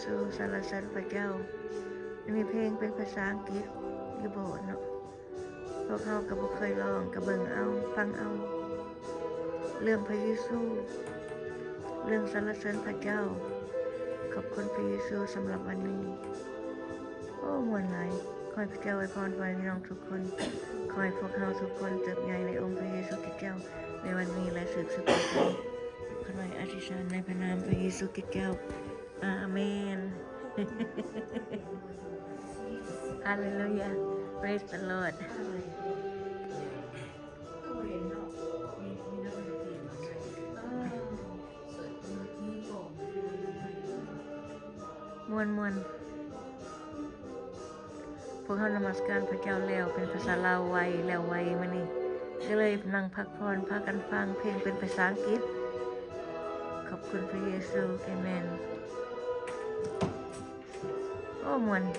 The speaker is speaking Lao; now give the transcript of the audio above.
ສູ່ສັນລະເສີນພະເຈົ້າ. ມີເພງເປັນພາສາອັງກິດຢູ່ໂບດເນາະ. ພວກເຮົາກໍບໍ່ເຄີຍຮ້ອງ, ກໍເບິ່ງເອົາ, ຟັງເອົາ. ເລື່ອງພະເຢຊູ, ເລື່ອງສັນລະເສີນພະເຈົ້າ. ຂອບຄຸນພະເຢຊູສຳລັບວັນນີ້. ໂອ້ ມ່ວນຫຼາຍ. ຂໍໃຫ້ພະເຈົ້າອວຍພອນພໍ່ແມ່ພີ່ນ້ອງທຸກຄົນ. ຂໍໃຫ້ພວກເຮົາທຸກຄົນເຕີບໃຫຍ່ໃນອົງພະເຢຊູຄຣິສເຈົ້າ ໃນວັນນີ້ ແລະ ສືບໆໄປ. ຂ້ານ້ອຍອະທິຖານໃນພະນາມພະເຢຊູຄຣິສເຈົ້າ. ອາເມນ. Hallelujah. Praise the Lord. ມ່ວນໆ. ພວກເຮົານະມັດສະການພະເຈົ້າແລ້ວເປັນພາສາລາວໄວ ແລ້ວໄວມື້ນີ້ ກໍເລີຍນັ່ງພັກຜ່ອນ ພາກັນຟັງເພງເປັນພາສາອັງກິດ. ຂອບຄຸນພະເຢຊູ. ອາເມນ. ໂອ້ ມ່ວນ.